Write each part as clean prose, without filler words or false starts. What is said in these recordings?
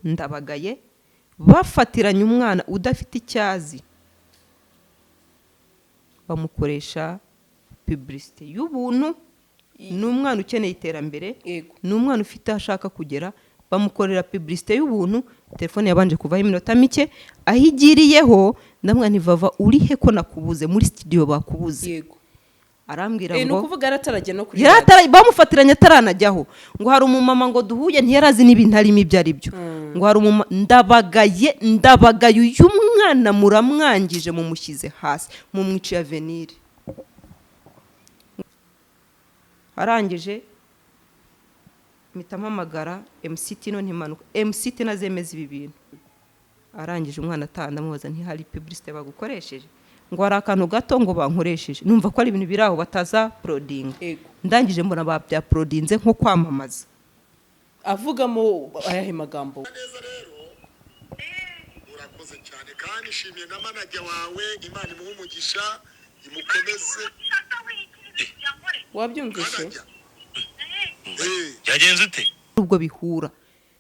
Ndabagaye bafatiranye umwana udafite icyazi, bamukoresha publicité y'ubuntu. Ni umwana ukeneye iterambere, ni umwana ufite aho ashaka kugera, bamukorera publicité y'ubuntu. Telefone yabanje kuvaho iminota mike, aho igiriyeho ndamubwira nti: "Vava, uri he ko nakubuze muri studio, bakubuze?" Arambwira Ni ngo ukuvuga yaratarajya no kuri yari radiyo. Bamufatiranye ataranajyaho, ngo hari umumama ngo duhuye, ntiyarazi n'ibintu arimo ibyo ari byo, ngo hari umumama. Ndabagaye, ndabagaye, uyu mwana muramwangije, mumushyize hasi, mumwiciye avenir. Arangije mpita mpamagara MC Tino, ntimanuka MC Tino azemeza ibi bintu. Arangije umwana ataha, ndamubaza ntihari publicité bagukoresheje? Ngo hari akantu gato ngo bankoresheje. Numva ko ari ibintu biri aho bataza porodinga. Ndangije mbona babyaporodinze nko kwamamaza. Avugamo ayahe magambo? Neza rero, urakoze cyane kandi nshimiye na manager wawe. Imana imuhe umugisha, imukomeze. Wabyumvise? Manager. Byagenze ute? Ubwo bihura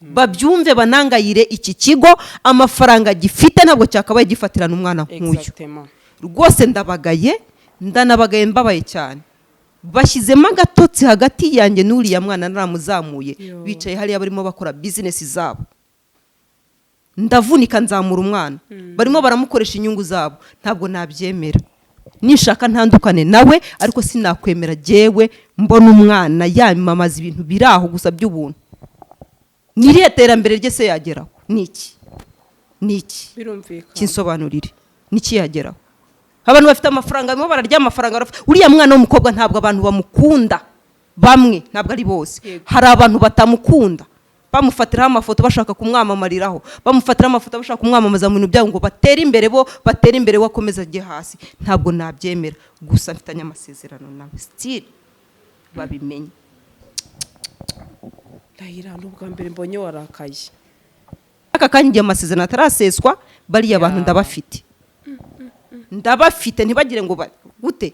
babyumve, banangayire iki kigo. Amafaranga gifite ntabwo cyakabaye gifatirana umwana nk'uyu. Rwose ndabagaye, ndanabagaye, mbabaye cyane. Bashyizemo agatotsi hagati yanjye n'uriya mwana naramuzamuye. Yo. Bicaye hariya barimo bakora bizinesi zabo. Ndavunika nzamura umwana, barimo baramukoresha inyungu zabo. Ntabwo nabyemera. Nishaka ntandukane nawe, ariko sinakwemera jyewe mbona umwana yamamaza ibintu biri aho gusa by'ubuntu. Ni irihe terambere rye se yageraho? Ni iki? Ni iki? Kinsobanurire, niki yageraho? Abantu bafite amafaranga barimo bararya amafaranga. Uriya mwana w'umukobwa ntabwo abantu bamukunda bamwe, ntabwo ari bose. Hari abantu batamukunda, bamufatiraho amafoto bashaka kumwamamariraho, bamufatiraho amafoto bashaka kumwamamaza mu bintu byabo ngo batere imbere bo, batere imbere we akomeze ajye hasi. Ntabwo nabyemera. Gusa mfitanye amasezerano nawe still, babimenye. Ndahira, ni ubwa mbere mbonye warakaye. Aka kanya igihe amasezerano ataraseswa, bariya bantu ndabafite, ndabafite. Ntibagire ngo gute.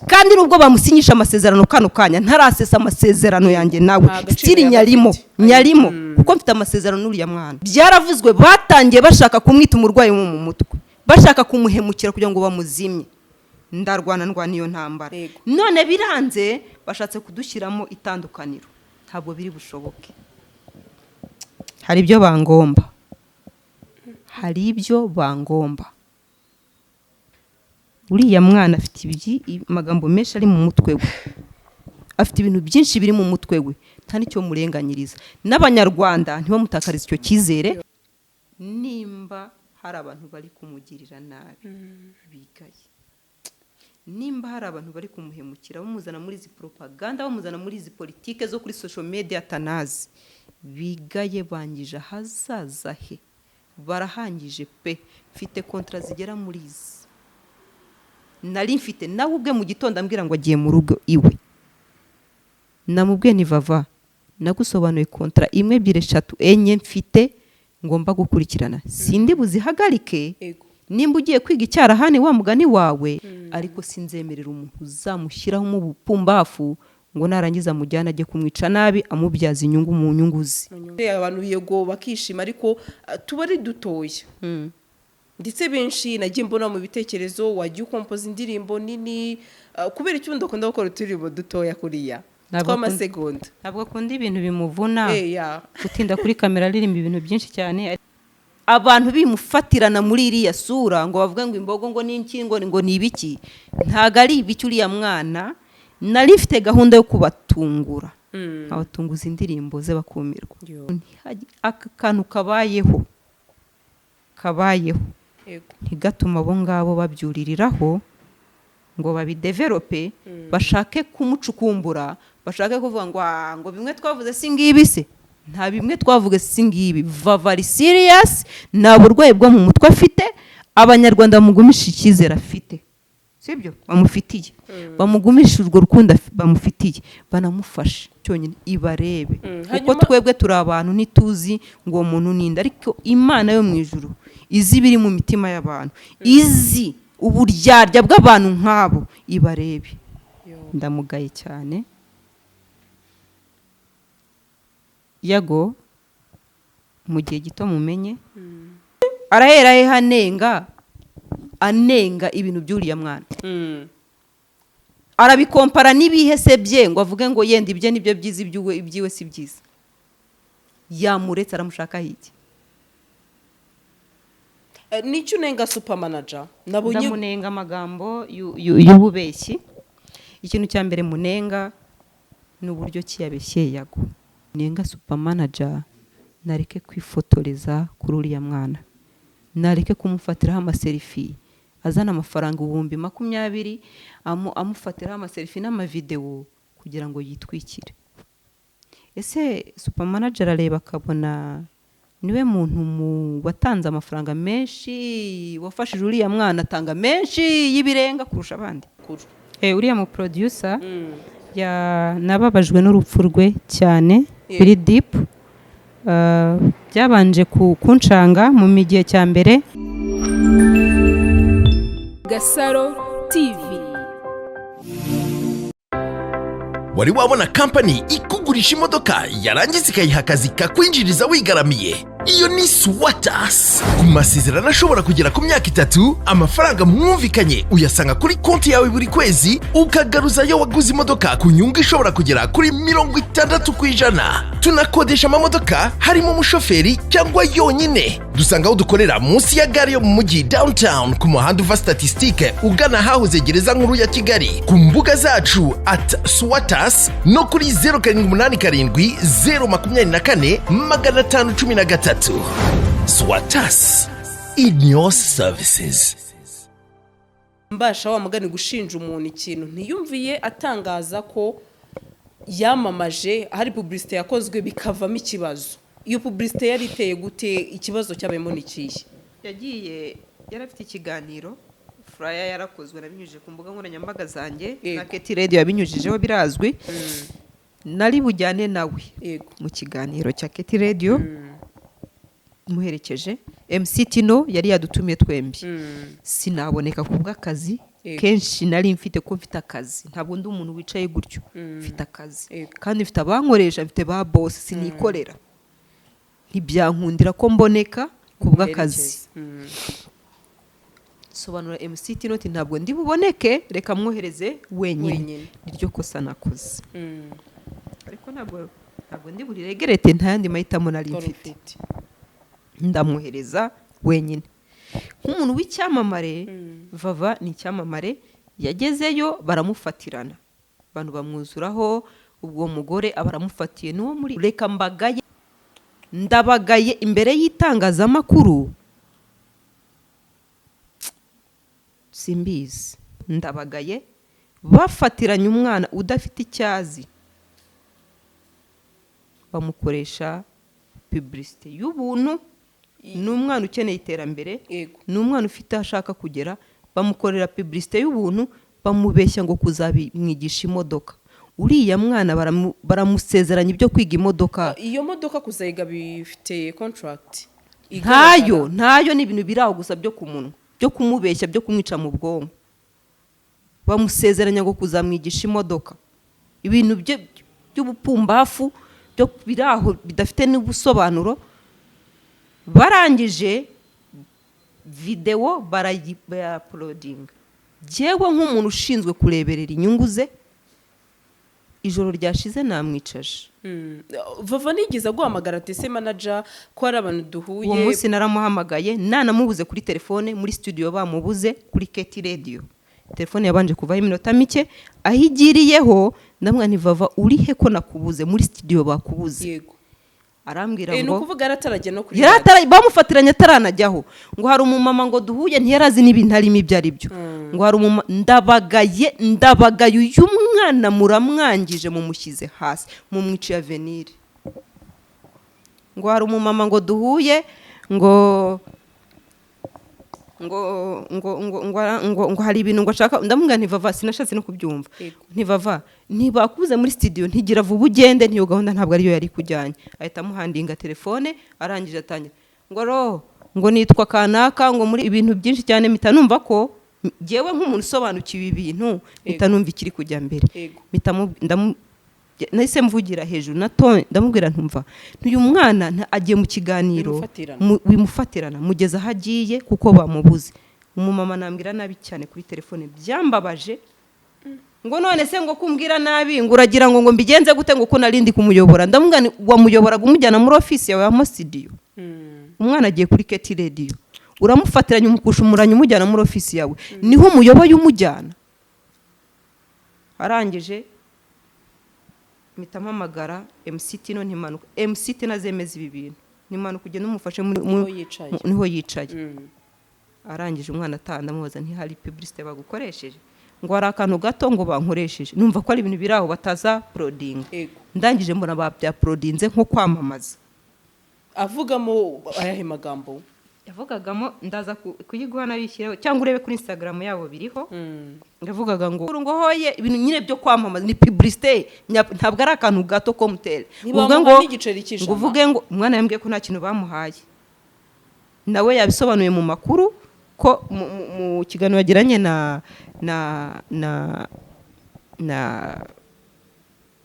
Kandi nubwo bamusinyisha amasezerano kano kanya ntarasesa amasezerano yanjye nawe, Nta gaciro still yaba nyarimo. afite. Nyarimo kuko mfite amasezerano n'uriya mwana. Byaravuzwe, batangiye bashaka kumwita umurwayi wo mu mutwe, bashaka kumuhemukira kugira ngo bamuzimye. Ndarwana, ndwana iyo ntambara. None biranze, bashatse kudushyiramo itandukaniro. Ntabwo biri bushoboke. Hari ibyo bangomba, hari ibyo bangomba. Uriya mwana afite amagambo menshi ari mu mutwe we, afite ibintu byinshi biri mu mutwe we, nta n'icyo murenganyiriza. N'Abanyarwanda ntibamutakarize icyo cyizere. Nimba hari abantu bari kumugirira nabi, bigaye. Nimba hari abantu bari kumuhemukira, bamuzana muri izi propaganda, bamuzana muri izi politike zo kuri social media atanazi, bigaye. Bangije ahazaza he, barahangije pe. Mfite contrat zigera muri izi nari mfite nawe ubwe. Mu gitondo ambwira ngo agiye mu rugo iwe. Namubwiye ni: "Vava, nagusobanuye contrat imwe, ebyiri, eshatu, enye mfite ngomba gukurikirana, sindi buzihagarike. Nimba ugiye kwiga icyarahani wa mugani wawe, ariko sinzemerera umuntu uzamushyiraho mu bupumbafu ngo narangiza amujyane ajye kumwica nabi, amubyaza inyungu mu nyungu ze." Abantu yego bakishima, ariko tuba ari dutoya. Ndetse benshi nagiye mbona mu bitekerezo wajya ukompoza indirimbo nini, kubera icyo ubundi ukunda gukora uturirimbo dutoya kuriya tw'amasegonda? Ntabwo akunda ibintu bimuvuna, Ya. gutinda kuri kamera aririmba ibintu byinshi cyane. Abantu bimufatirana muri iriya sura ngo bavuge ngo imbogo, ngo ni iki, ngo ni ibiki. Ntabwo ari ibiki. Uriya mwana nari mfite gahunda yo kubatungura, nkabatunguza indirimbo ze bakumirwa. Aka kantu kabayeho, kabayeho, ntigatuma abo ngabo babyuririraho ngo babidevelope, bashake kumucukumbura, bashake kuvuga ngo: "Ah, ngo bimwe twavuze si ngibi se." Nta bimwe twavuze si ngibi. Vava ari serious, nta burwayi bwo mu mutwe afite. Abanyarwanda bamugumisha icyizere afite, sibyo bamufitiye, bamugumisha urwo rukundo bamufitiye, banamufashe cyonyine ibarebe, kuko twebwe turi abantu, ntituzi ngo uwo muntu ninde, ariko Imana yo mu ijuru izi ibiri mu mitima y'abantu, izi uburyarya bw'abantu nk'abo, ibarebe. Ndamugaye cyane. Yago. Mu gihe gito mumenye arahera he anenga ibintu by'uriya mwana? Arabikompara n'ibihe se bye ngo avuge ngo yenda ibye nibyo byiza, ibyiwe si byiza? Yamuretse, aramushakaho iki? Nicyo unenga Super Manager nabonye? Ndamunenga amagambo y'ububeshyi. Ikintu cya mbere munenga ni uburyo ki yabeshyeye Yago. Nenga Super Manager, nareke kwifotoreza kuri uriya mwana, nareke kumufatiraho amaselfie, azana amafaranga 20,000, amufatiraho amaselfie n'amavidewo kugira ngo yitwikire. Ese Super Manager arareba akabona niwe muntu mu watanze amafaranga menshi, wafashije uriya mwana, atanga menshi y'ibirenga kurusha abandi? Kuru. Uriya mu producer ya nababajwe n'urupfu rwe cyane. Biri deep. Byabanje kuncanga mu gihe cya mbere. Gasaro TV. Wari wabona kampani ikugurisha imodoka yarangiza ikayiha akazi kakwinjiriza wigaramiye? Iyo ni Swatas. Ku masezerano ashobora kugera ku myaka 3, amafaranga mwumvikanye uyasanga kuri konti yawe buri kwezi, ukagaruzayo waguze imodoka ku nyungu ishobora kugera kuri 60%. Tunakodesha amamodoka harimo umushoferi cyangwa yonyine. Dusanga aho dukorera munsi ya gare yo mu mujyi Downtown, ku muhanda uva Statisitike ugana ahahoze gereza nkuru ya Kigali, ku mbuga zacu @Swatas no kuri 0787 024 513. Swatas, in your services. Mbasha wa mugani gushinja umuntu ikintu ntiyumviye, atangaza ko yamamaje, hari publicité yakozwe bikavamo ikibazo. Iyo publicité yari iteye gute? Ikibazo cyabayemo ni ikihe? Yagiye yari afite ikiganiro, flyer yarakozwe, nabinyujije ku mbuga nkoranyambaga zanjye. Na KT Radio yabinyujijeho, birazwi. Nari bujyane nawe mu kiganiro cya KT Radio, muherekeje. MC Tino yari yadutumiye twembi, sinaboneka ku bw'akazi kenshi nari mfite, ko mfite akazi. Ntabwo ndi umuntu wicaye gutyo, mfite akazi kandi mfite abankoresha, mfite ba boss, sinikorera. Ntibyankundira ko mboneka ku bw'akazi. Sobanura MC Tino ati ntabwo ndi buboneke, reka mwohereze wenyine. Wenyine. Niryo kosa nakoze, ariko ntabwo ndi buriregerete, nta yandi mahitamo nari Wari mfite. ufite. Ndamwohereza wenyine nk'umuntu w'icyamamare. Vava ni icyamamare. Yagezeyo baramufatirana, abantu bamwuzuraho. Ubwo mugore aba aramufatiye n'uwo muri reka mbagaye, ndabagaye imbere y'itangazamakuru, simbizi, ndabagaye. Bafatiranye umwana udafite icyazi, bamukoresha publicité y'ubuntu. Ni umwana ukeneye iterambere, ni umwana ufite aho ashaka kugera. Bamukorera publicité y'ubuntu, bamubeshya ngo kuzabimwigisha imodoka. Uriya mwana baramusezeranya ibyo kwiga imodoka. Iyo modoka kuzayiga bifite contract? Ntayo, ntayo. Ni ibintu biri aho gusa byo ku munwa, byo kumubeshya, byo kumwica mu bwonko. Bamusezeranya ngo kuzamwigisha imodoka, ibintu by'ubupumbafu byo biri aho bidafite n'ubusobanuro. Barangije videwo barayapolodinga. Jyewe nk'umuntu ushinzwe kureberera inyungu ze, ijoro ryashize namwicaje. Vava nigeze aguhamagara ati: "Se manager, ko hari abantu duhuye?" Uwo munsi naramuhamagaye, nanamubuze kuri telefone muri studio, bamubuze kuri KT Radio. Telefone yabanje kuvaho iminota mike, aho igiriyeho ndamubwira nti: "Vava, uri he ko nakubuze muri studio, bakubuze?" Arambwira Ni ngo ukuvuga yaratarajya no kuri yari bamufatiranye ataranajyaho, ngo hari umumama ngo duhuye, ntiyarazi n'ibintu arimo ibyo ari byo, ngo hari umumama. Ndabagaye, ndabagaye, uyu mwana muramwangije, mumushyize hasi, mumwiciye avenir. Ngo hari umumama ngo duhuye, ngo hari ibintu ngo ashaka. Ndamubwira nti: "Vava," sinashatse no kubyumva. Ntivava, ntibakubuze muri studio, ntigira vuba ugende, ntiyo gahunda ntabwo ariyo yari kujyanye. Ahita amuhandinga telefone. Arangije atangira ngo ro ngo nitwa kanaka, ngo muri ibintu byinshi cyane. Mpita numva ko njyewe nk'umuntu usobanukiwe ibintu, mpita numva ikiri kujya mbere. Mpita Nahise mvugira hejuru na tone, ndamubwira ntumva uyu mwana agiye mu kiganiro. Wimufatirana. Wimufatirana mugeze aho agiye kuko bamubuze. Umumama nambwira nabi cyane kuri telefone, byambabaje, ngo none se ngo kumbwira nabi, ngo uragira ngo mbigenze gute, ngo ko nari ndi kumuyobora? Ndamubwira nti, wamuyoboraga umujyana muri ofisi yawe ya studio? Umwana agiye kuri KT Radio, uramufatiranya, umukusha umuranya, umujyana muri ofisi yawe, niho umuyoboye umujyana? Arangije mpita mpamagara MC Tino, ntimanuka MC Tino azemeza ibi bintu, nimanuka ugenda umufashe muri Niho yicaye. Niho yicaye. Arangije umwana ataha, ndamubaza ntihari publicité bagukoresheje? Ngo hari akantu gato ngo bankoresheje. Numva ko ari ibintu biri aho bataza porodinga. Ndangije mbona babyaporodinze nko kwamamaza. Avugamo ayahe magambo? Yavugagamo, ndaza kuyiguha nabishyireho cyangwa urebe kuri Instagram yabo biriho. Yavugaga ngo hoye, ibintu nyine byo kwamamaza, ni publicité, ntabwo ari akantu gato komutere. Ntibamuha n'igiceri cy'ijana. Ngo uvuge ngo umwana yambwiye ko nta kintu bamuhaye. Nawe yabisobanuye mu makuru ko mu kiganiro yagiranye na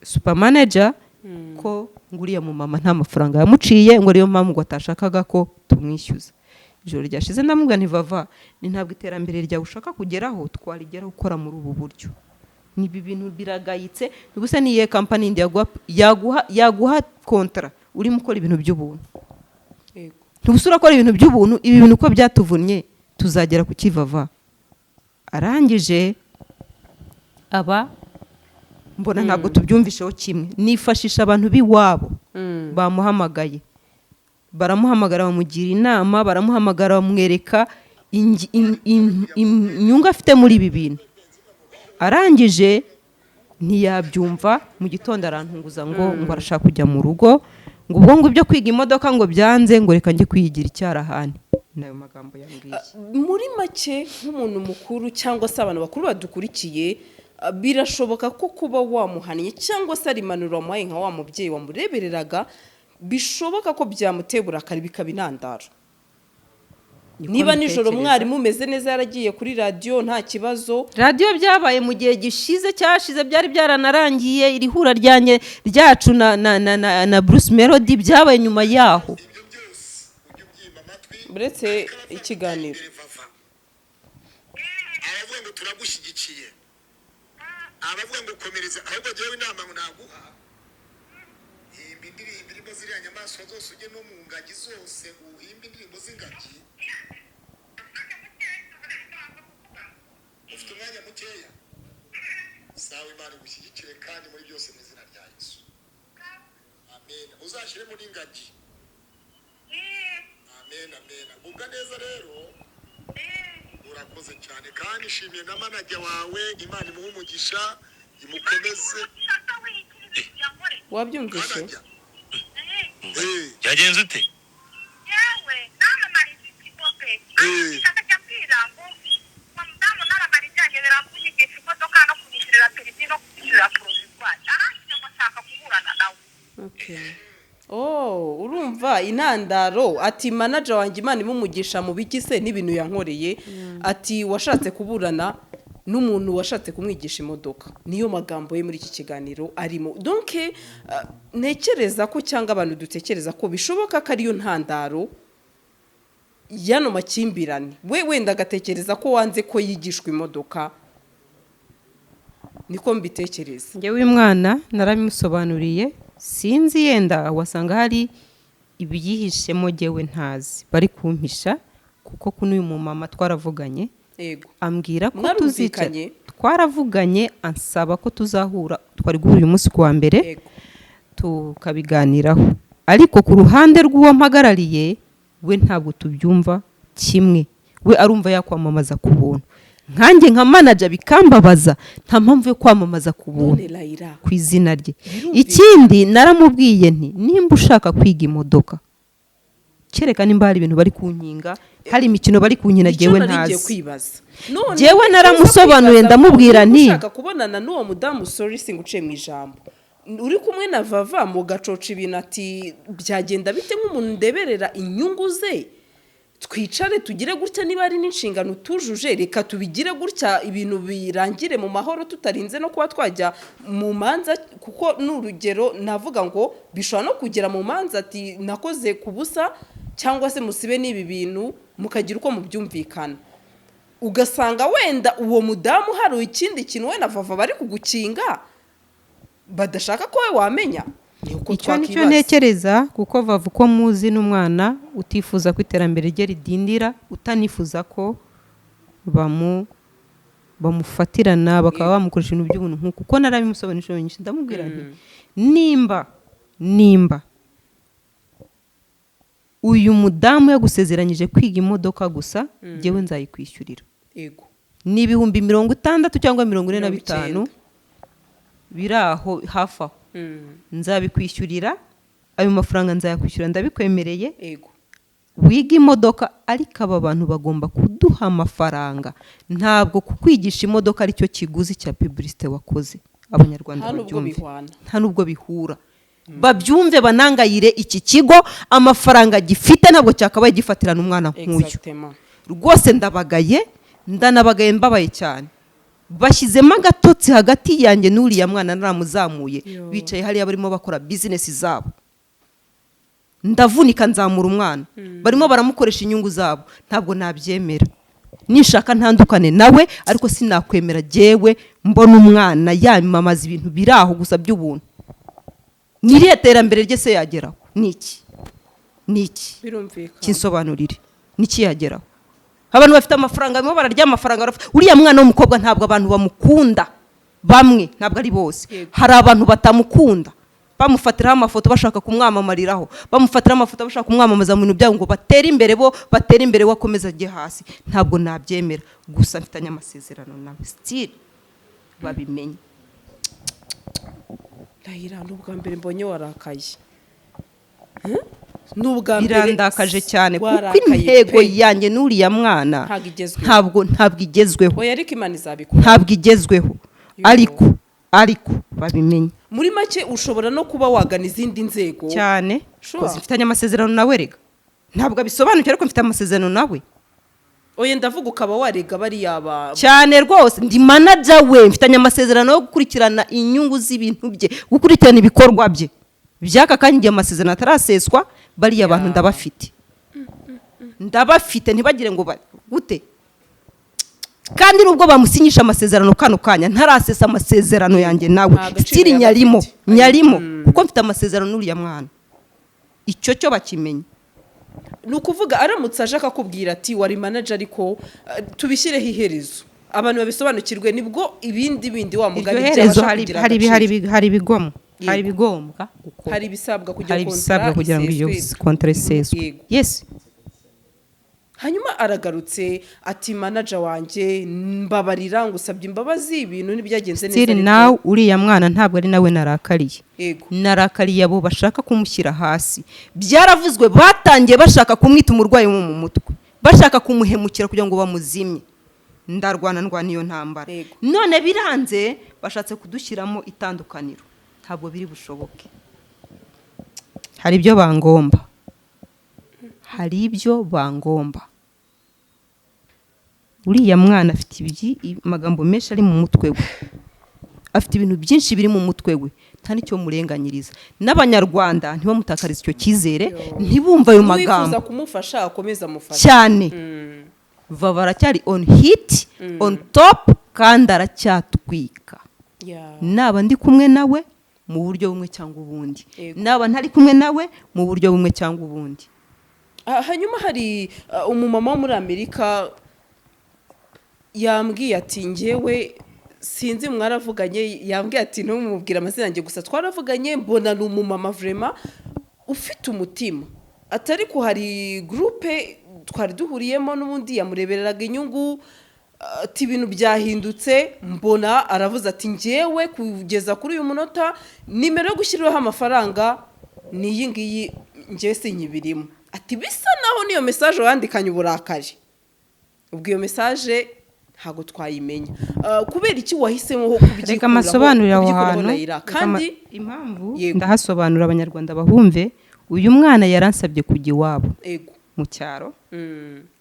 supermanager ko ngo uriya mu mama nta mafaranga yamuciye, ngo ariyo mpamvu ngo atashakaga ko tumwishyuza. Ijoro ryashize ndamubwira nti: "Vava, ni ntabwo iterambere ryawe ushaka kugeraho twarigeraho ukora muri ubu buryo. Ni ibi bintu biragayitse. Ubuse ni iyihe kampani yindi yaguha kontara urimo ukora ibintu by'ubuntu?" Ntubuse urakora ibintu by'ubuntu? Ibi bintu uko byatuvunnye tuzagera ku kivava? Arangije aba mbona ntabwo tubyumvisheho kimwe, nifashisha abantu b'iwabo bamuhamagaye, baramuhamagara bamugira inama, baramuhamagara bamwereka inyungu afite muri ibi bintu. Arangije ntiyabyumva. Mu gitondo arantunguza ngo arashaka kujya mu rugo, ngo ubwo ngo ibyo kwiga imodoka ngo byanze, ngo reka njye kwiyigira icyarahani. Ni ayo magambo yambwiye. Muri make, nk'umuntu mukuru cyangwa se abantu bakuru badukurikiye, birashoboka ko kuba wamuhannye cyangwa se ari impanuro wamuhaye nka wa mubyeyi wamurebereraga, bishoboka ko byamutera uburakari bikaba intandaro. Niko Niba nijoro mbitekereza. mwarimu umeze neza, yaragiye kuri radiyo nta kibazo. Radiyo byabaye mu gihe gishize, cyashize, byari byaranarangiye. Iri hura ryanjye ryacu na Bruce Melody byabaye nyuma yaho. Ibyo byose ujye ubyima amatwi. Uretse ikiganiro. Imbere vava, abavuga ngo turagushyigikiye, abavuga ngo komereza, ahubwo jyewe inama ngo naguha: himba indirimbo irimo ziriya nyamaswa zose, ujye no mu ngagi zose uhimbe indirimbo z'ingagi. Ufite umwanya mukeya. Sawa, Imana igushyigikire kandi muri byose mu izina rya Yesu, amen. Uzashyiremo n'ingagi. Amen, amen. Gubwa neza rero, urakoze cyane kandi nshimiye na manager wawe, Imana imuhe umugisha, imukomeze. Wabyumvise? Manager. Byagenze ute? Yewe, namamariza ikigo pe, akajya ambwira ngo umudamu namamariza yanyemerera kunyigisha imodoka no kunyishyurira permis no kunyishyurira provisoire, arangije ngo ashaka kuburana nawe. Oh, urumva intandaro, ati manager wanjye Imana imumugisha mu biki se n'ibintu yankoreye, ati washatse kuburana n'umuntu washatse kumwigisha imodoka. Niyo magambo ye muri iki kiganiro arimo. Donc ntekereza ko cyangwa abantu dutekereza ko bishoboka ko ariyo ntandaro y'ano makimbirane. We wenda agatekereza ko wanze ko yigishwa imodoka, niko mbitekereza. Njyewe uyu mwana narabimusobanuriye. Sinzi, yenda wasanga hari ibyihishemo jyewe ntazi bari kumpisha, kuko kuno uyu mumama twaravuganye, ambwira ko tuzicara. Mwarumvikanye? Twaravuganye, ansaba ko tuzahura. Twari guhura uyu munsi ku wa mbere, tukabiganiraho. Ariko ku ruhande rw'uwo mpagarariye we ntabwo tubyumva kimwe. We arumva yakwamamaza ku buntu, nkanjye nka manager bikambabaza. Nta mpamvu yo kwamamaza ku buntu None Layira, ku izina rye. Birumvikana. Ikindi naramubwiye nti: "Nimba ushaka kwiga imodoka, kereka nimba hari ibintu bari kunkinga, hari imikino bari kunkina Icyo jyewe nari ngiye ntazi." kwibaza. None Jyewe uza naramusobanuriye, kwibaza ndamubwira ngo nti- ushaka kubonana n'uwo mudamu, sorry singuciye mu ijambo, uri kumwe na Vava mu gacoca ibintu, ati byagenda bite nk'umuntu ndeberera inyungu ze? Twicare tugire gutya, niba ari n'inshingano tujuje, reka tubigire gutya, ibintu birangire mu mahoro, tutarinze no kuba twajya mu manza. Kuko ni urugero navuga ngo bishobora no kugera mu manza, ati nakoze ku busa, cyangwa se musibe n'ibi bintu, mukagira uko mubyumvikana. Ugasanga wenda uwo mudamu hari ikindi kintu wenda Vava bari kugukinga badashaka ko we wamenya. Ni uko Icyo nicyo twakwibaza. ntekereza, kuko Vava uko muzi n'umwana utifuza ko iterambere rye ridindira, utanifuza ko bamufatirana bakaba bamukoresha ibintu by'ubuntu nk'uko, kuko narabimusobanurira inshuro nyinshi. Ndamubwira nti nimba uyu mudamu yagusezeranyije kwiga imodoka gusa, njyewe nzayikwishyurira. Ni 60,000 cyangwa 45 biri aho hafi aho. Nzabikwishyurira, ayo mafaranga nzayakwishyura, ndabikwemereye. Wiga imodoka, ariko aba bantu bagomba kuduha amafaranga. Ntabwo kukwigisha imodoka aricyo kiguzi cya publicité wakoze. Abanyarwanda Nta nubwo babyumve. bihwana. Nta nubwo bihura. Babyumve, banangayire iki kigo amafaranga gifite, ntabwo cyakabaye gifatirana umwana nk'uyu. Rwose ndabagaye, ndanabagaye, mbabaye cyane. Bashyizemo agatotsi hagati yanjye n'uriya mwana naramuzamuye. Yo. Bicaye hariya barimo bakora bizinesi zabo. Ndavunika nzamura umwana, barimo baramukoresha inyungu zabo. Ntabwo nabyemera. Nishaka ntandukane nawe, ariko sinakwemera jyewe mbona umwana yamamaza ibintu biri aho gusa by'ubuntu. Ni irihe terambere rye se yageraho? Ni iki? Ni iki? Kinsobanurire, niki yageraho? Abantu bafite amafaranga barimo bararya amafaranga. Uriya mwana w'umukobwa ntabwo abantu bamukunda, bamwe, ntabwo ari bose. Hari abantu batamukunda, bamufatiraho amafoto bashaka kumwamamariraho, bamufatiraho amafoto bashaka kumwamamaza mu bintu byabo ngo batere imbere bo, batere imbere we akomeze ajye hasi. Ntabwo nabyemera. Gusa mfitanye amasezerano nawe, still babimenye. Ndahira, ni ubwa mbere mbonye warakaye. Ni ubwa mbere. Birandakaje cyane kuko Warakaye intego pe. yanjye n'uriya mwana Ntabwo igezweho. ntabwo igezweho. Oya, ariko Imana izabikora. Ntabwo igezweho, ariko babimenye. Muri make ushobora no kuba wagana izindi nzego. Cyane. Sure. Mfitanye amasezerano nawe rega. Ntabwo abisobanukiwe, ariko mfite amasezerano nawe. Oya, ndavuga ukaba warega bariya ba Cyane rwose, ndi manager we. Mfitanye amasezerano yo gukurikirana inyungu z'ibintu bye, gukurikirana ibikorwa bye by'aka kanya igihe amasezerano ataraseswa. Bariya bantu ndabafite, ndabafite. Ntibagire ngo gute. Kandi nubwo bamusinyisha amasezerano kano kanya ntarasesa amasezerano yanjye nawe, Nta gaciro still yaba nyarimo. afite. Nyarimo, kuko mfite amasezerano n'uriya mwana. Icyo cyo bakimenye. Ni ukuvuga aramutse aje akakubwira ati wari manager, ariko tubishyireho iherezo, abantu babisobanukirwe, nibwo ibindi bindi wa Iryo mugani herezo byabasha hari kugira hari agaciro. hari ibigomo, hari ibigombwa gukora. Hari ibisabwa kugira Hari ngo ibisabwa contrat kugira ngo iyo iseswe. contrat iseswe. Yes. Hanyuma aragarutse ati manager wanjye, mbabarira, ngusabye imbabazi, ibintu ntibyagenze neza. Still Ariko nawe uriya mwana ntabwo ari nawe narakariye. Narakariye abo bashaka kumushyira hasi. Byaravuzwe, batangiye bashaka kumwita umurwayi wo mu mutwe, bashaka kumuhemukira kugira ngo bamuzimye. Ndarwana, ndwana iyo ntambara. None biranze, bashatse kudushyiramo itandukaniro. Ntabwo biri bushoboke. Hari ibyo bangomba, hari ibyo bangomba. Uriya mwana afite amagambo menshi ari mu mutwe we, afite ibintu byinshi biri mu mutwe we. Nta n'icyo murenganyiriza. N'abanyarwanda ntibamutakarize icyo cyizere, ntibumve ayo N'uwifuza magambo. kumufasha akomeza amufasha. Cyane. Vava aracyari on hit, on top, kandi aracyatwika. Naba ndi kumwe nawe mu buryo bumwe cyangwa ubundi, naba ntari kumwe nawe mu buryo bumwe cyangwa ubundi. Hanyuma hari umumama wo muri Amerika yambwiye ati ngewe sinzi mwaravuganye, yambwiye ati ntumubwire amazina yanjye, gusa twaravuganye mbona ni umumama vraiment ufite umutima, atari ko hari groupe twari duhuriyemo n'ubundi yamurebereraga inyungu, ati ibintu byahindutse. Mbona aravuze ati ngewe kugeza kuri uyu munota nimero yo gushyiriraho amafaranga ni iyi ngiyi, ngewe sinyibirimo. Ati bisa naho niyo message wandikanye uburakari. Ubwo iyo message ntabwo twayimenya. Kubera iki wahisemo ho kubyikuraho? Reka amasobanurire aho Kubyikuraho, hantu. Layira? Reka Kandi impamvu Yego. ndahasobanura, abanyarwanda bahumve. Uyu mwana yaransabye kujya iwabo. Mu cyaro.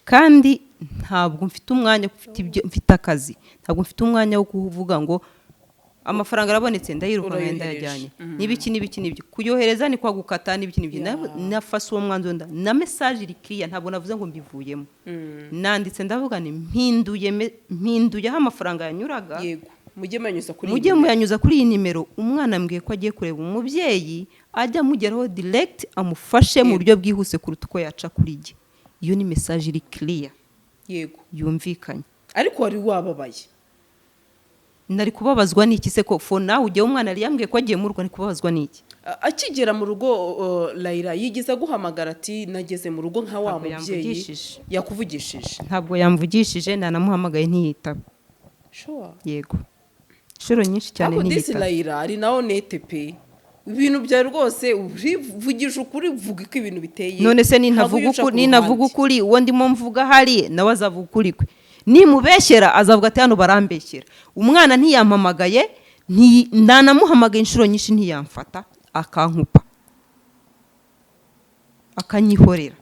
Kandi ntabwo mfite umwanya, mfite ibyo, mfite akazi, ntabwo mfite umwanya wo kuvuga ngo amafaranga arabonetse, ndayirukanka, Urayohereje. Ndayajyanye, n'ibiki n'ibiki n'ibiki, kuyohereza ni kwa gukata n'ibiki n'ibiki. Nafashe uwo mwanzuro na message iri clear. Ntabwo navuze ngo mbivuyemo, nanditse ndavuga ni mpinduye aho amafaranga yanyuraga. Yego, mujye muyanyuza kuri iyi Mujye nimero. muyanyuza kuri iyi nimero. Umwana ambwiye ko agiye kureba umubyeyi, ajya amugeraho direct, amufashe mu buryo bwihuse kuruta uko yaca kuri jye. Iyo ni message iri clear, yumvikanye. Ariko wari wababaye. Nari kubabazwa n'iki se, ko for now ugiye, umwana yari yambwiye ko agiye mu rugo, ari kubabazwa n'iki? Akigera mu rugo, Layira yigeze aguhamagara ati nageze mu rugo, nka wa Ntabwo mubyeyi? Yamvugishije. Yakuvugishije? Ntabwo yamvugishije, nanamuhamagaye ntiyitaba. Sure. Yego, inshuro nyinshi cyane Ariko disi ntiyitaba. Layira ari nawe nete pe, ibintu byawe rwose urivugisha ukuri, vuga uko ibintu biteye. None se Ntabwo nintavuga ujya uca ukuri, ku ninavuga ruhande. ukuri, uwo ndimo mvuga hari nawe azavuga ukuri kwe, nimubeshyera azavuga ati hano barambeshyera. Umwana ntiyampamagaye, nanamuhamagaye inshuro nyinshi ntiyamfata, akankupa, akanyihorera.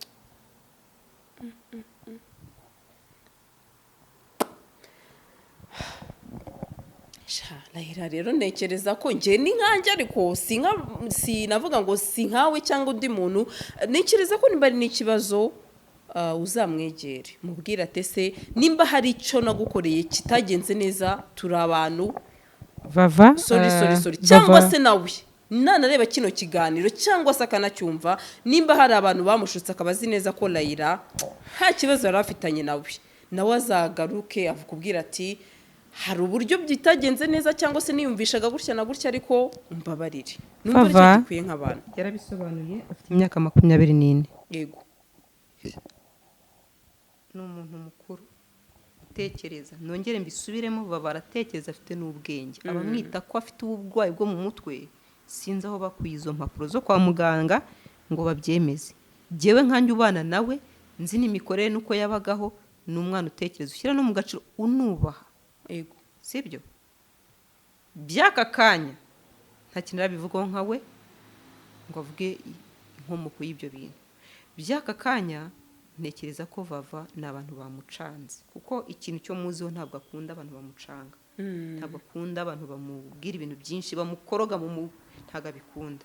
Sha, Layira rero ntekereza ko njye ni nkanjye, ariko si nka, sinavuga ngo si nkawe cyangwa undi muntu. Ntekereza ko nimba ari n'ikibazo, uzamwegere mubwire ati ese nimba hari icyo nagukoreye kitagenze neza, turi abantu. Vava. Sorry, sorry, sorry. Cyangwa se nawe nanareba kino kiganiro cyangwa se akanacyumva, nimba hari abantu bamushutse akaba azi neza ko Layira nta kibazo yari afitanye nawe, nawe azagaruke akubwira ati hari uburyo bitagenze neza, cyangwa se niyumvishaga gutya na gutya, ariko mbabarire. Numva aricyo Vava. gikwiye nk'abantu. Yarabisobanuye, afite imyaka 24. Ni umuntu mukuru utekereza. Nongere mbisubiremo, baba baratekereza, afite n'ubwenge. Abamwita ko afite uburwayi bwo mu mutwe, sinzi aho bakuye izo mpapuro zo kwa muganga ngo babyemeze. Jyewe nkanjye ubana nawe, nzi n'imikorere n'uko yabagaho, ni umwana utekereza, ushyira no mu gaciro, unubaha. Sibyo by'aka kanya nta kintu arabivugaho nka we ngo avuge inkomoko y'ibyo bintu by'aka kanya. Ntekereza ko Vava ni abantu bamucanze, kuko ikintu cyo muziho, ntabwo akunda abantu bamucanga, ntabwo akunda abantu bamubwira ibintu byinshi, bamukoroga mu ntabwo abikunda.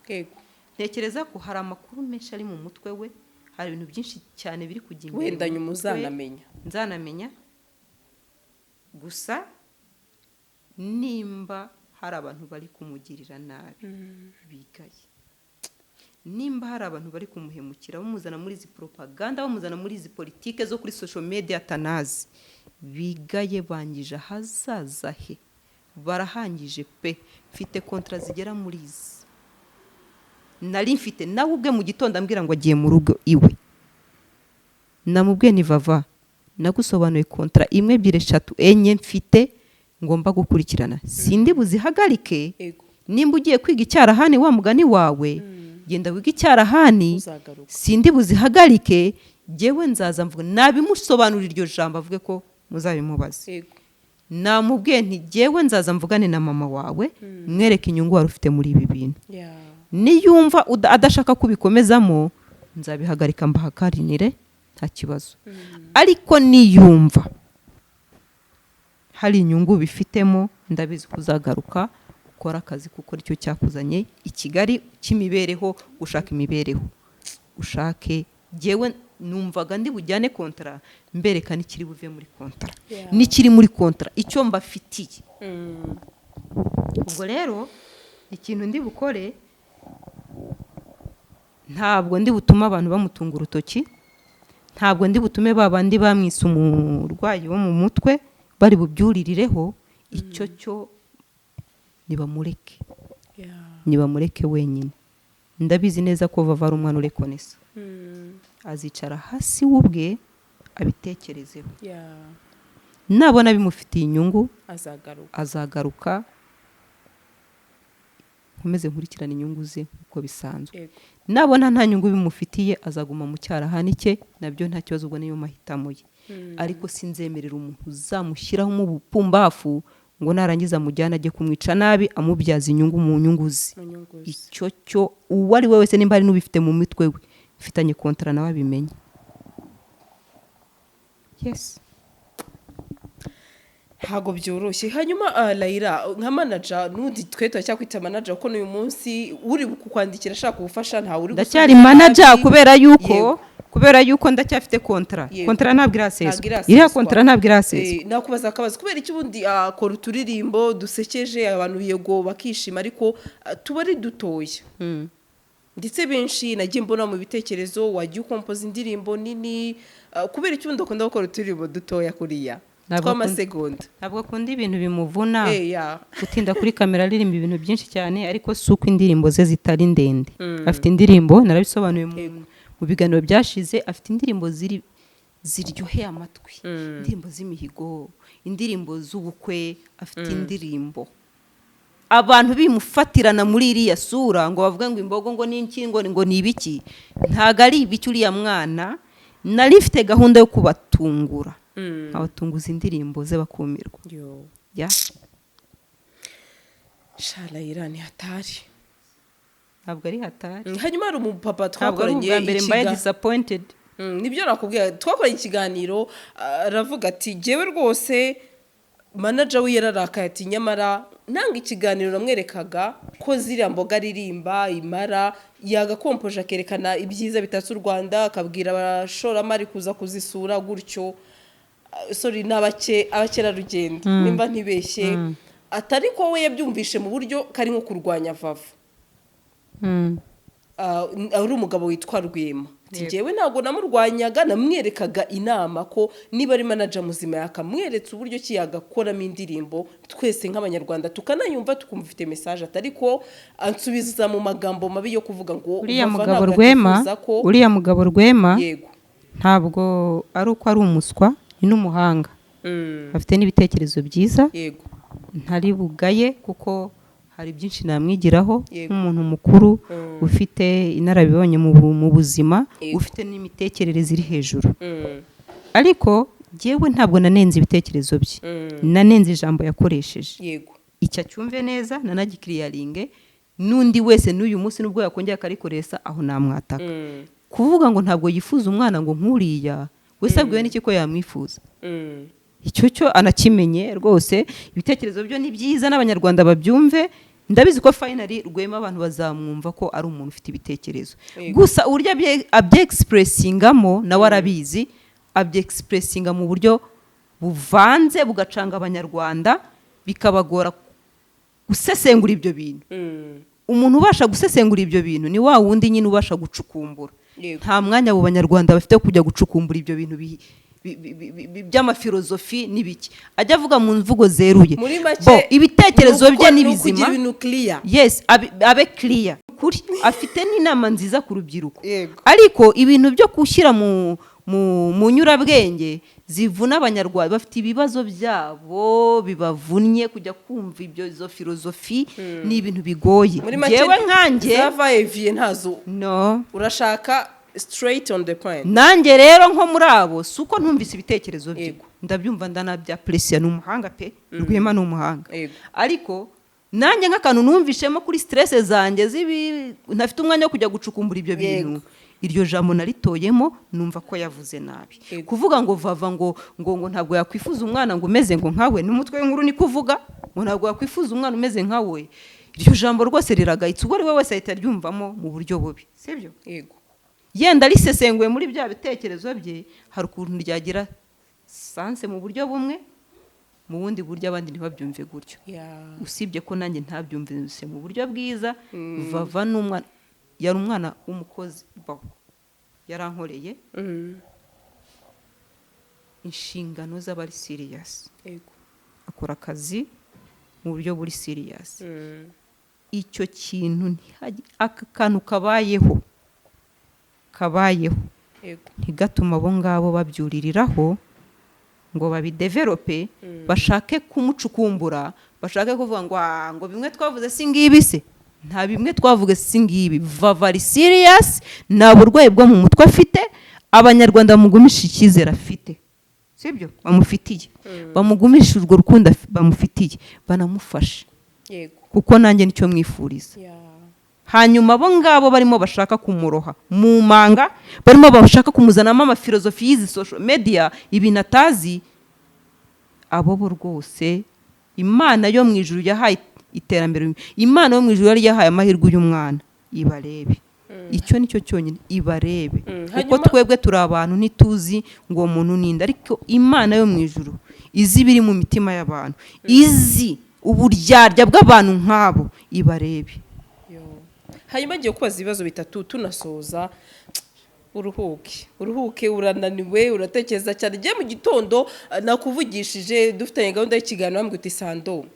Ntekereza ko hari amakuru menshi ari mu mutwe we, hari ibintu byinshi cyane biri kujya imbere Wenda mu nyuma mutwe we. Uzanamenya. Nzanamenya. Gusa nimba hari abantu bari kumugirira nabi, bigaye. Nimba hari abantu bari kumuhemukira, bamuzana muri izi propaganda, bamuzana muri izi politike zo kuri social media atanazi, bigaye. Bangije ahazaza he, barahangije pe. Mfite contrat zigera muri izi nari mfite. Nawe ubwe mu gitondo ambwira ngo agiye mu rugo iwe, namubwiye ni Vava, nagusobanuye contrat imwe, ebyiri, eshatu, enye mfite ngomba gukurikirana, sindi buzihagarike. Nimba ugiye kwiga icyarahani, wa mugani wawe, genda wige icyarahani. Uzagaruka. Sindi buzihagarike. Jyewe nzaza mvuga, nabimusobanurira iryo jambo, avuge ko muzabimubaze. Namubwiye nti jyewe nzaza mvugane na mama wawe, mwereke inyungu wari ufite muri ibi bintu. Niyumva adashaka kubikomezamo, nzabihagarika mbahakarinire, nta kibazo. Ariko niyumva hari inyungu bifitemo, ndabizi ko uzagaruka ukora akazi, kuko nicyo cyakuzanye i Kigali cy'imibereho, gushaka imibereho ushake. Jyewe numvaga ndi bujyane contrat, mbereka n'ikiri buve muri contrat, n'ikiri muri contrat, icyo mbafitiye. Ubwo rero ikintu ndi bukore, ntabwo ndi butume abantu bamutunga urutoki, ntabwo ndi butume ba bandi bamwise umurwayi wo mu mutwe bari bubyuririreho. Icyo cyo nibamureke, nibamureke wenyine. Ndabizi neza ko Vava ari umwana urekonesa, azicara hasi we ubwe abitekerezeho. Nabona bimufitiye inyungu, azagaruka. Azagaruka, nkomeze nkurikirane inyungu ze uko bisanzwe. Nabona nta nyungu bimufitiye, azaguma mu cyarahani cye, nabyo nta kibazo, ubwo niyo mahitamo ye. Ariko sinzemerera umuntu uzamushyiraho mu bupumbafu ngo narangiza amujyane ajye kumwica nabi, amubyaza inyungu mu nyungu ze. Mu nyungu ze. Icyo cyo uwo ari we wese, nimba hari n'ubifite mu mitwe we, mfitanye contrat nawe abimenye. Yes. Ntabwo byoroshye. Hanyuma Layira, nka manager, n'ubundi twe turacyakwita manager, kuko n'uyu munsi uri kukwandikira ashaka ubufasha ntawe uri Ndacyari gusubiza manager nabi. kubera yuko kubera yuko ndacyafite contrat. Contrat ntabwo iraseswa. Ntabwo iraseswa. Iriya contrat ntabwo iraseswa. Nakubaza akabazo: kubera iki ubundi akora uturirimbo dusekeje abantu, yego bakishima, ariko tuba ari dutoya? Ndetse benshi nagiye mbona mu bitekerezo wagiye ukompoza indirimbo nini. Kubera iki ubundi ukunda gukora uturirimbo dutoya kuriya tw'amasegonda? Ntabwo akunda ibintu bimuvuna, Ya. gutinda kuri kamera aririmba ibintu byinshi cyane. Ariko si uko indirimbo ze zitari ndende. Afite indirimbo, narabisobanuye mu biganiro byashize, afite indirimbo ziri ziryoheye amatwi, indirimbo z'imihigo, indirimbo z'ubukwe. Afite indirimbo abantu bimufatirana muri iriya sura ngo bavuge ngo imbogo, ngo ni iki, ngo ni ibiki. Ntabwo ari ibiki. Uriya mwana nari mfite gahunda yo kubatungura, nkabatunguza indirimbo ze bakumirwa. Yo. Ya. Sha Layira, ni hatari. Ntabwo ari hatari. Hanyuma hari umupapa Ntabwo ari twakoranye ubwa mbere mbaye disappointed. Nibyo nakubwiye, twakoranye ikiganiro, aravuga ati: "Jyewe rwose manager we yararakaye." Ati: "Nyamara nanga ikiganiro namwerekaga ko ziriya mboga aririmba imara yagakompoje, akerekana ibyiza bitatse u Rwanda, akabwira abashoramari kuza kuzisura gutyo." Sorry, ni abakerarugendo nimba ntibeshye. Atari ko we yabyumvishe mu buryo kari nko kurwanya Vava. Ari umugabo witwa Rwema. Ati: "Njyewe ntabwo namurwanyaga, namwerekaga inama ko niba ari manager muzima yakamweretse uburyo ki yagakoramo indirimbo, twese nk'Abanyarwanda tukanayumva, tukumva ifite message." Atari ko ansubiza mu magambo mabi yo kuvuga ngo Uriya Vava mugabo ntabwo Rwema, yakwifuza ko uriya mugabo Rwema, ntabwo ari uko ari umuswa, ni n'umuhanga, afite n'ibitekerezo byiza. Ntari bugaye kuko hari byinshi namwigiraho nk'umuntu mukuru ufite inararibonye mu buzima, ufite n'imitekerereze iri hejuru. Ariko jyewe ntabwo nanenze ibitekerezo bye, nanenze ijambo yakoresheje. Icyo acyumve neza, nanagikiriyaringe n'undi wese n'uyu munsi nubwo yakongera akarikoresha aho namwataka. Kuvuga ngo ntabwo yifuza umwana ngo nk'uriya, wese abwiwe n'iki ko yamwifuza? Icyo cyo anakimenye rwose. Ibitekerezo byo ni byiza n'Abanyarwanda babyumve. Ndabizi ko finally Rwema abantu bazamwumva ko ari umuntu ufite ibitekerezo. Gusa uburyo abyexpressingamo nawe arabizi, abyexpressinga mu buryo buvanze, bugacanga Abanyarwanda, bikabagora gusesengura ibyo bintu. Umuntu ubasha gusesengura ibyo bintu ni wa wundi nyine ubasha gucukumbura. Nta mwanya abo Banyarwanda bafite wo kujya gucukumbura ibyo bintu by'amafilozofi n'ibiki. Ajya avuga mu mvugo zeruye. Muri make, Bo, ibitekerezo bye ni ni ukugira bizima. ibintu clear. Yes, abe clear kuri afite n'inama nziza ku rubyiruko. Ariko ibintu byo gushyira mu nyurabwenge zivuna Abanyarwanda, bafite ibibazo byabo bibavunnye, kujya kumva ibyo izo filozofi ni ibintu bigoye. Muri make, Njyewe nkanjye za va-et-vient ntazo. No. Urashaka straight on the point. Nanjye rero nko muri abo, si uko ntumvise ibitekerezo bye. Ndabyumva, ndanabyapresiya. Ni umuhanga pe, Rwema ni umuhanga. Ariko nanjye nk'akantu numvishemo kuri stress zanjye z'ibi, ntafite umwanya wo kujya gucukumbura ibyo bintu, iryo jambo naritoyemo, numva ko yavuze nabi. Kuvuga ngo Vava ngo ntabwo yakwifuza umwana ngo umeze ngo nkawe, n'umutwe w'inkuru ni kuvuga ngo ntabwo yakwifuza umwana umeze nkawe. Iryo jambo rwose riragayitse, ubwo ari we wese ahita aryumvamo mu buryo bubi, sibyo? Yego. Yenda risesenguye muri bya bitekerezo bye, hari ukuntu ryagira sens mu buryo bumwe, mu bundi buryo abandi ntibabyumve gutyo. Usibye ko nanjye ntabyumvise mu buryo bwiza. Vava n'umwana, yari umwana w'umukozi bo, yarankoreye inshingano z'abari serious, akora akazi mu buryo buri serious. Icyo kintu aka kantu kabayeho ntigatuma abo ngabo babyuririraho ngo babidevelope, bashake kumucukumbura, bashake kuvuga ngo: "Ah, ngo bimwe twavuze si ngibi se?" Nta bimwe twavuze si ngibi. Vava ari serious, nta burwayi bwo mu mutwe afite. Abanyarwanda bamugumisha icyizere afite, sibyo, bamufitiye, bamugumisha urwo rukundo bamufitiye, banamufashe, kuko nanjye nicyo mwifuriza. Hanyuma abo ngabo barimo bashaka kumuroha mu manga, barimo bashaka kumuzanamo amafilozofi y'izi social media, ibintu atazi, abo bo rwose Imana yo mu ijuru yahaye iterambere, Imana yo mu ijuru yari yahaye amahirwe uyu mwana, ibarebe. Icyo ni cyo cyonyine, ibarebe, kuko twebwe turi abantu, ntituzi ngo uwo muntu ninde, ariko Imana yo mu ijuru izi ibiri mu mitima y'abantu, izi uburyarya bw'abantu nk'abo, ibarebe. Yo. Hanyuma ngiye kubaza ibibazo bitatu tunasoza, uruhuke, uruhuke, urananiwe, uratekereza cyane. Ngiye mu gitondo nakuvugishije dufitanye gahunda y'ikiganiro, wambwira uti: "Sando,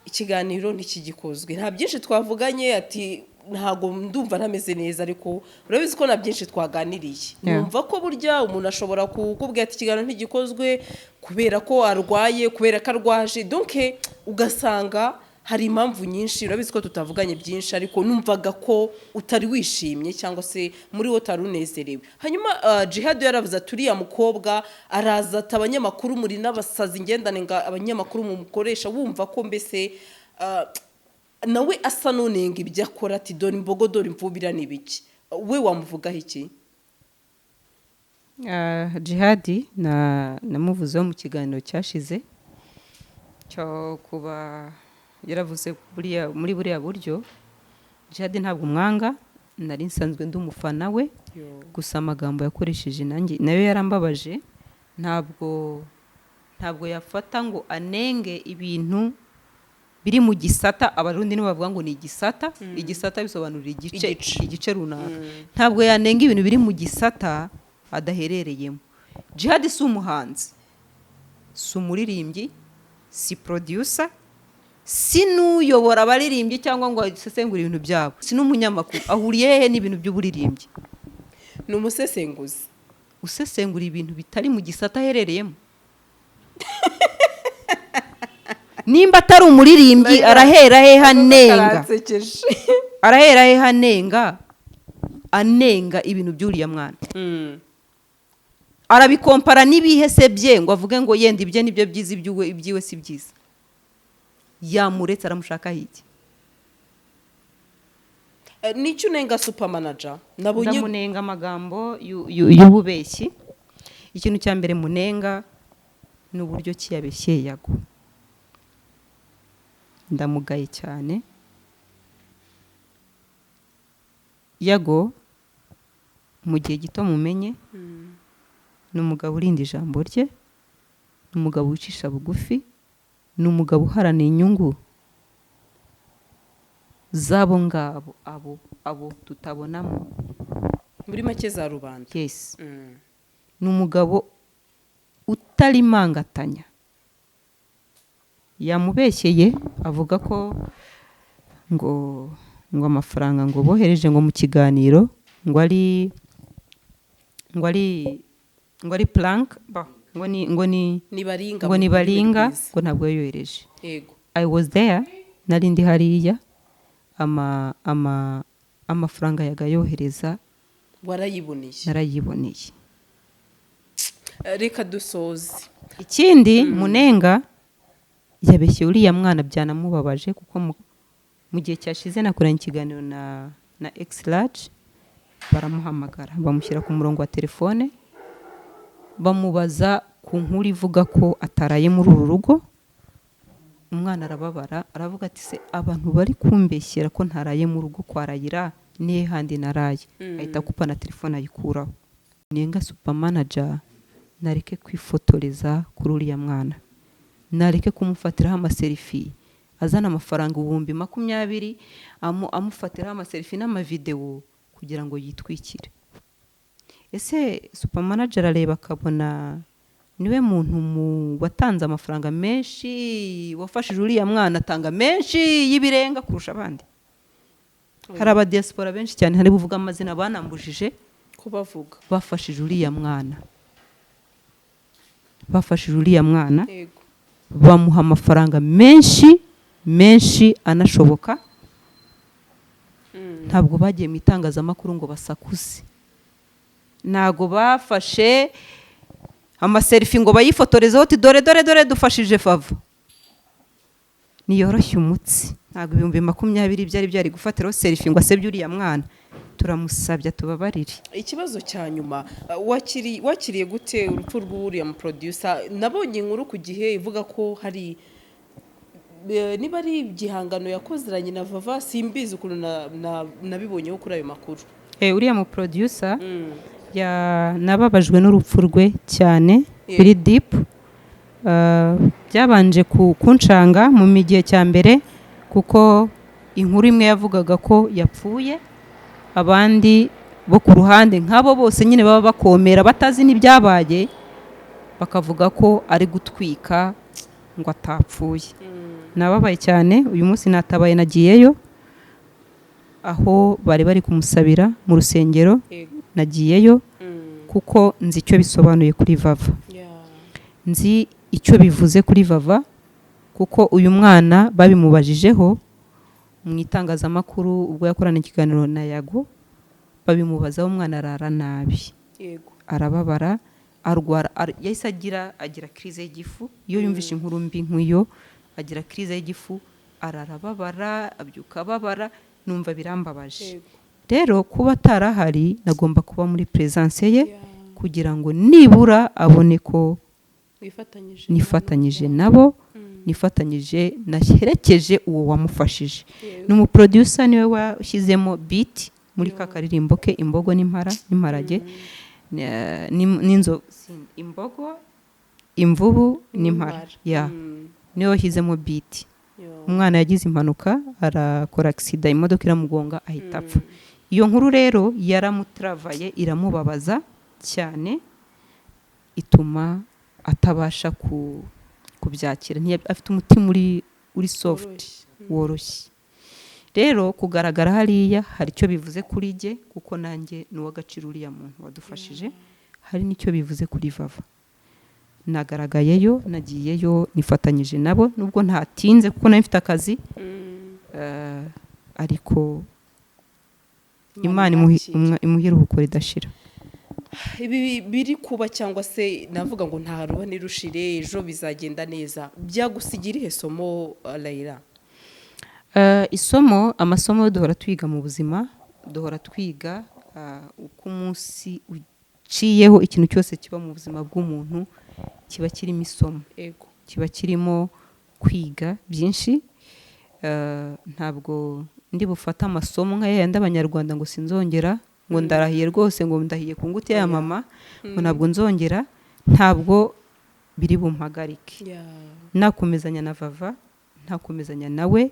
ikiganiro ntikigikozwe, nta byinshi twavuganye." Ati: "Ntabwo ndumva ntameze neza, ariko urabizi ko nta byinshi twaganiriye." Numva ko burya umuntu ashobora kukubwira ati ikiganiro ntigikozwe kubera ko arwaye, kubera ko arwaje, donc ugasanga hari impamvu nyinshi. Urabizi ko tutavuganye byinshi, ariko numvaga ko utari wishimye cyangwa se muri wo utari unezerewe. Hanyuma Jihad yaravuze ati uriya mukobwa araza ati abanyamakuru muri n'abasazi, ngendane nga abanyamakuru mumukoresha, wumva ko mbese nawe asa n'unenga ibyo akora, ati dore imbogo, dore imvubira, ni ibiki? We wamuvugaho iki? Jihadi namuvuzeho mu kiganiro cyashize cyo kuba yaravuze buriya muri buriya buryo. Jihadi ntabwo umwanga, nari nsanzwe ndi umufana we, gusa amagambo yakoresheje nanjye nayo yarambabaje. Ntabwo yafata ngo anenge ibintu biri mu gisata. Abarundi nibo bavuga ngo ni igisata. Igisata bisobanura igice. Igice. Igice runaka. Ntabwo yanenga ibintu biri mu gisata adaherereyemo. Jihad si umuhanzi, si umuririmbyi, si producer, si n'uyobora abaririmbyi cyangwa ngo asesengure ibintu byabo, si n'umunyamakuru. Ahuriye hehe n'ibintu by'uburirimbyi? Ni umusesenguzi. Usesengura ibintu bitari mu gisata aherereyemo. Nimba atari umuririmbyi, arahera hehe anenga? Karansekeje. Arahera hehe anenga ibintu by'uriya mwana? Arabikompara n'ibihe se bye ngo avuge ngo yenda ibye nibyo byiza, ibyiwe si byiza? Yamuretse, aramushakaho iki? Nicyo unenga Super Manager nabonye? Ndamunenga amagambo y'ububeshyi. Ikintu cya mbere munenga ni uburyo ki yabeshyeye Yago. Ndamugaye cyane. Yago, mu gihe gito mumenye, ni umugabo urinda ijambo rye, ni umugabo wicisha bugufi, ni umugabo uharanira inyungu z'abo ngabo, abo tutabonamo. Muri make, za rubanda. Yes. Ni umugabo utarimangatanya. Yamubeshyeye avuga ko ngo amafaranga ngo bohereje ngo mu kiganiro ngo ari prank, ngo ni Ni baringa. Ngo ni mu rurimi baringa. rwiza. Ngo ntabwo yayohereje. I was there, nari ndi hariya, ama ama amafaranga yagayohereza. Warayiboneye? Narayiboneye. Reka dusoze. Ikindi munenga, yabeshye uriya mwana, byanamubabaje, kuko mu gihe cyashize nakoranye ikiganiro na X Large, baramuhamagara, bamushyira ku murongo wa telefone, bamubaza ku nkuru ivuga ko ataraye muri uru rugo. Umwana arababara, aravuga ati: "Se abantu bari kumbeshyera ko ntaraye mu rugo kwa Rayira, nihe handi naraye?" Ahita akupa na telefone ayikuraho. Nenga Super Manager, nareke kwifotoreza kuri uriya mwana, nareke kumufatiraho amaselfie, azana amafaranga 20,000, amufatiraho amaselfie n'amavidewo kugira ngo yitwikire. Ese Super Manager arareba akabona niwe muntu mu watanze amafaranga menshi, wafashije uriya mwana, atanga menshi y'ibirenga kurusha abandi? Hari abadiaspora benshi cyane, hari buvuga amazina banambujije kubavuga. Bafashije uriya mwana, bafashije uriya mwana, bamuha amafaranga menshi menshi anashoboka. Ntabwo bagiye mu itangazamakuru ngo basakuze, ntabwo bafashe amaselfie ngo bayifotorezeho uti: "Dore, dore, dore dufashije Vava." Niyoroshye umutsi. Ntabwo 20,000 byari gufatiraho selfie ngo asebye uriya mwana. Turamusabye tubabarire. Ikibazo cya nyuma, wakiriye gute urupfu rw'uriya mu producer? Nabonye inkuru ku gihe ivuga ko hari niba ari igihangano yakozeranye na Vava, simbizi ukuntu nabibonyeho kuri ayo makuru. Uriya mu producer nababajwe n'urupfu rwe cyane, biri deep. Byabanje kuncanga mu gihe cya mbere, kuko inkuru imwe yavugaga ko yapfuye, abandi bo ku ruhande nk'abo bose nyine baba bakomera batazi n'ibyabaye bakavuga ko ari gutwika ngo atapfuye. Nababaye cyane. Uyu munsi natabaye, nagiyeyo aho bari bari kumusabira mu rusengero. Nagiyeyo kuko nzi icyo bisobanuye kuri Vava, nzi icyo bivuze kuri Vava, kuko uyu mwana babimubajijeho mu itangazamakuru ubwo yakorana ikiganiro na Yago, babimubazaho, umwana arara nabi, arababara, arwara, yahise agira crise y'igifu. Iyo yumvishe inkuru mbi nk'iyo agira crise y'igifu, ararababara, abyuka ababara, numva birambabaje. Rero kuba atarahari, nagomba kuba muri presence ye kugira ngo nibura abone ko wifatanyije nifatanyije nabo, nifatanyije, naherekeje uwo wamufashije. Ni umuproducer, niwe washyizemo beat muri ka karirimbo ke Imbogo n'impara n'imparage, imbogo, imvubu n'impara ya, niwe washyizemo beat. Umwana yagize impanuka, arakora accident, imodoka iramugonga, ahita apfa. Iyo nkuru rero yaramutravaye, iramubabaza cyane, ituma atabasha kubyakira. Afite umutima uri soft, woroshye. Rero kugaragara hariya hari icyo bivuze kuri jye, kuko nanjye ni uw'agaciro uriya muntu wadufashije. Hari n'icyo bivuze kuri Vava. Nagaragayeyo, nagiyeyo, nifatanyije nabo, nubwo ntatinze kuko nari mfite akazi, ariko Imana imuhe iruhuko ridashira. Ibi biri kuba, cyangwa se navuga ngo nta ruba nirushire, ejo bizagenda neza, byagusigira ihe somo, Layla? Isomo, amasomo duhora twiga mu buzima, duhora twiga uko umunsi uciyeho. Ikintu cyose kiba mu buzima bw'umuntu kiba kirimo isomo, kiba kirimo kwiga byinshi. Ntabwo ndi bufate amasomo nka yayandi abanyarwanda ngo sinzongera, ngo ndarahiye rwose, ngo ndahiye ku ngutiya ya mama, ngo ntabwo nzongera. Ntabwo biri bumpagarike. Nakomezanya na Vava, ntakomezanya nawe,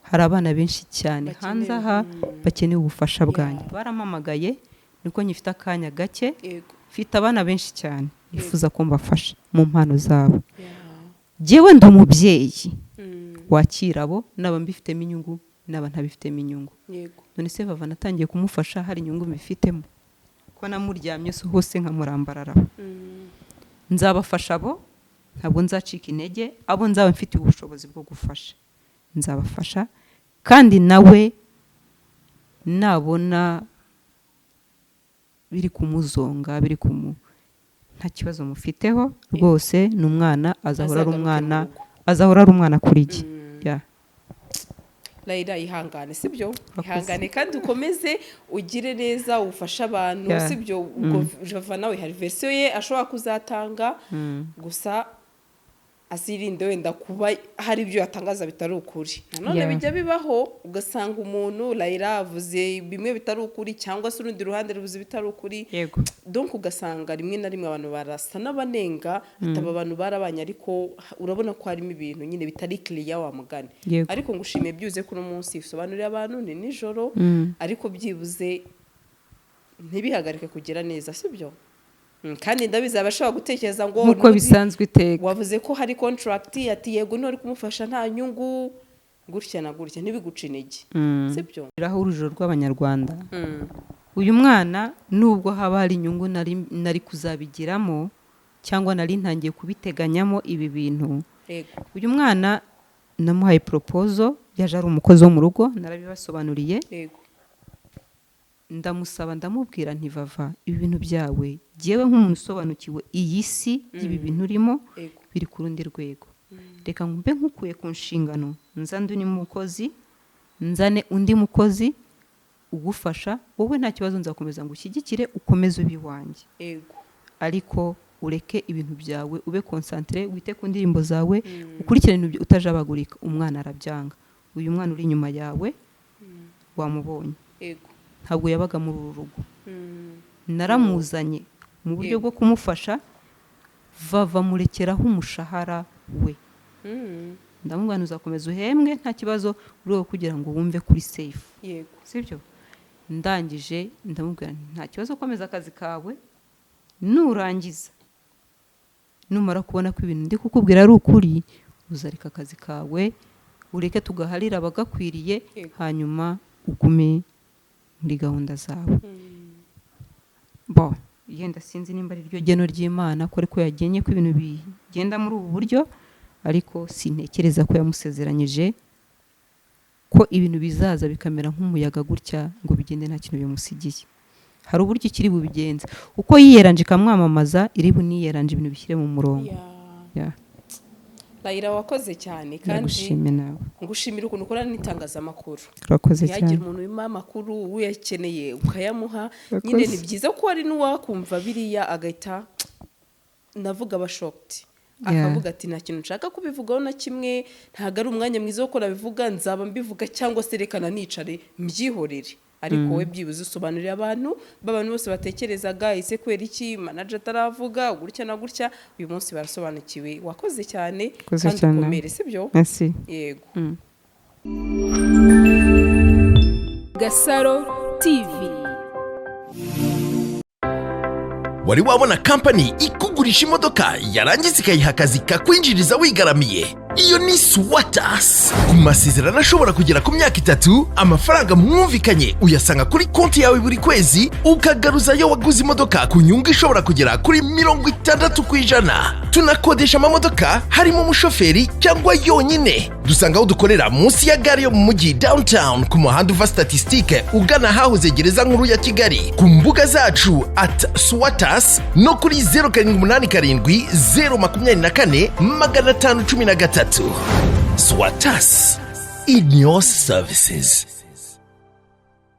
hari abana benshi cyane hanze aha bakeneye ubufasha bwanjye. Barampamagaye, niko nyifite akanya gake. Mfite abana benshi cyane bifuza ko mbafasha mu mpano zabo. Jyewe ndi umubyeyi wakira abo, naba mbifitemo inyungu, naba ntabifitemo inyungu. None se Vava natangiye kumufasha hari inyungu mbifitemo? Ko namuryamye hose nkamurambararaho. Nzabafasha abo, ntabwo nzacika intege. Abo nzaba mfitiye ubushobozi bwo gufasha nzabafasha, kandi nawe nabona biri kumuzonga, biri kumu, nta kibazo mufiteho rwose. Ni umwana, azahora ari Azagaruke mu umwana, rugo. azahora ari umwana kuri jye. Yeah. Layla, ihangane, sibyo? Urakoze. Ihangane kandi ukomeze ugire neza, ufashe abantu. Sibyo? Ubwo Vava nawe hari version ye ashobora kuzatanga, gusa azirinde wenda kuba hari ibyo yatangaza bitari ukuri nanone. Bijya bibaho ugasanga umuntu, Layla avuze bimwe bitari ukuri, cyangwa se urundi ruhande ruvuze ibitari ukuri. Donc ugasanga rimwe na rimwe abantu barasa n'abanenga, ataba abantu barabanye, ariko urabona ko harimo ibintu nyine bitari clear, wa mugani. Ariko ngushimiye byibuze ko uno munsi usobanurira abantu, ni nijoro, ariko byibuze ntibihagarike kugira neza, sibyo? Kandi ndabizi abashobora gutekereza ngo Nk'uko bisanzwe iteka. Wavuze ko hari contract, ati yego nturi kumufasha nta nyungu, gutya na gutya, ntibiguce intege, sibyo? Aho urujijo rw'abanyarwanda, uyu mwana nubwo haba hari inyungu nari kuzabigiramo cyangwa nari ntangiye kubiteganyamo ibi bintu, uyu mwana namuhaye proposal, yaje ari umukozi wo mu rugo, narabibasobanuriye. Ndamusaba, ndamubwira nti: "Vava, ibi bintu byawe, jyewe nk'umuntu usobanukiwe iyi si y'ibi bintu urimo, biri ku rundi rwego." Reka mbe nkukuye ku nshingano, nzane undi mukozi, nzane undi mukozi ugufasha wowe. Nta kibazo, nzakomeza ngo ushyigikire, ukomeze ube iwanjye, ariko ureke ibintu byawe, ube concentré, wite ku ndirimbo zawe, ukurikirane ibintu utajabagurika. Umwana arabyanga. Uyu mwana uri inyuma yawe wamubonye? Yego. Ntabwo yabaga muri uru rugo. Naramuzanye mu buryo bwo kumufasha. Vava murekeraho umushahara we. Ndamubwira nti: "Uzakomeza uhembwe, nta kibazo, mu rwego kugira ngo wumve kuri safe." Sibyo? Ndangije ndamubwira nti: "Nta kibazo, komeza akazi kawe. Nurangiza, numara kubona ko ibintu ndi kukubwira ari ukuri, uzareka akazi kawe, ureke tugaharira abagakwiriye, hanyuma ugume muri gahunda zawe." Bo yenda sinzi nimba ari ryo geno ry'Imana, ko ariko yagennye ko ibintu bigenda muri ubu buryo, ariko sintekereza ko yamusezeranyije ko ibintu bizaza bikamera nk'umuyaga gutya ngo bigende nta kintu bimusigiye. Hari uburyo ikiri bubigenza, uko yiyeranje ikamwamamaza, iri buniyeranje ibintu bishyire mu murongo. Yeah. Layira, wakoze cyane kandi. Ndagushimye nawe. Ngushimira ukuntu ukorana n'itangazamakuru. Urakoze Ntihagire cyane. umuntu wima amakuru, uyakeneye ukayamuha. Urakoze. Nyine ni byiza ko hari n'uwakumva biriya agahita, navuga, aba shocked, akavuga ati: "Nta kintu nshaka kubivugaho na kimwe, ntabwo ari umwanya mwiza wo nabivuga, nzaba mbivuga, cyangwa se reka nicare mbyihorere." Ariko wowe byibuze usobanurira abantu b'abantu bose batekerezaga: "Ese kubera iki manager ataravuga gutya na gutya?" Uyu munsi barasobanukiwe. Wakoze cyane. Wakoze Kandi cyane. ukomere, sibyo? Merci. Yego. Gasaro TV. Wari wabona kampani ikugurisha imodoka yarangiza ikayiha akazi kakwinjiriza wigaramiye? Iyo ni Swatas. Ku masezerano ashobora kugera ku myaka 3, amafaranga mwumvikanye uyasanga kuri konti yawe buri kwezi, ukagaruzayo waguze imodoka ku nyungu ishobora kugera kuri 60%. Tunakodesha amamodoka harimo umushoferi cyangwa yonyine. Dusanga aho dukorera munsi ya gare yo mu mujyi Downtown, ku muhanda uva Statistique ugana ahahoze gereza nkuru ya Kigali, ku mbuga zacu @Swatas no kuri 0787 024 513. Swatas, in your services.